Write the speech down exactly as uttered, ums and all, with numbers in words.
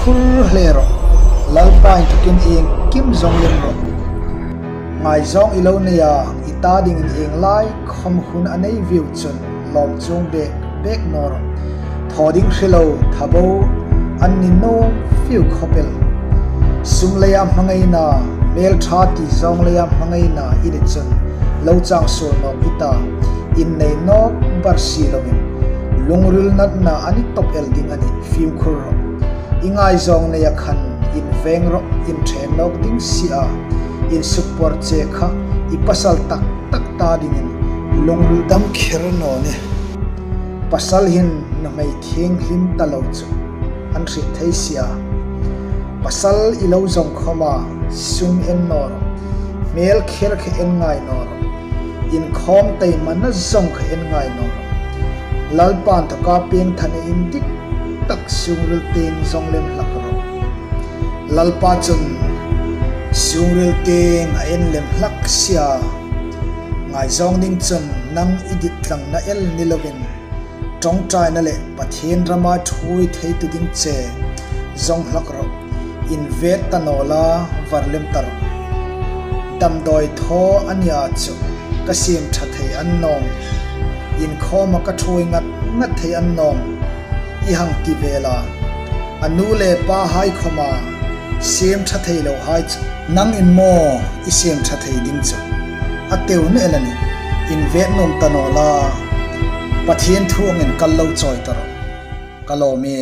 Phur hle rawh. Lalpa inthokin iengkim zong lem rawh. Ngaizawng i lo nei a, i ta dingin ieng lai khawm hun a nei vieu chun lawm chuong bek bek naw rawh. Thaw ding hre lo, tha bo an ni naw vieu khawp el. Sum leia hmangaina, hmel ṭha ti zawng leia hmangaina i nei chun lo chang suol nawk i ta, innei nawk bar si loin lungril natna a ni tawp el ding a nih, fimkhur rawh. I ngaizawng neia khan inveng rawh, inṭhen nawk ding si a, insukpawr che kha i pasal tak tak ta dingin lungril dam kher naw nih. Pasal hin nuhmei thienghlim ta lo chu an hriet thei si a. Pasal i lo zawng khawma sum en naw rawh, hmel kher kha en ngai naw rawh, inkhawm taimana zawng kha en ngai naw rawh. Lalpa inthoka piengthar indik tak sungril tieng zawng lem hlak rawh. Lalpa chun sungril tieng a en lem hlak si a. Ngaizawng ding chun nang i dit tlangna el ni loin ṭawngṭaina le Pathien rama ṭhuoi theitu ding che zawng hlak rawh. Invet ta naw la, var lem ta rawh. Damdawi thaw a nia chu ka siem ṭha thei annawm, inkhawma ka ṭhuoi ngat ngat thei annawm, i hang ti vel a. A nu le pahai khawma siem ṭha thei lohai chu nangin maw i siem ṭha thei ding chu? A teu nel a nih. Invet nuom ta naw la, Pathien thu angin kal lo chawi ta rawh. Ka lawm e.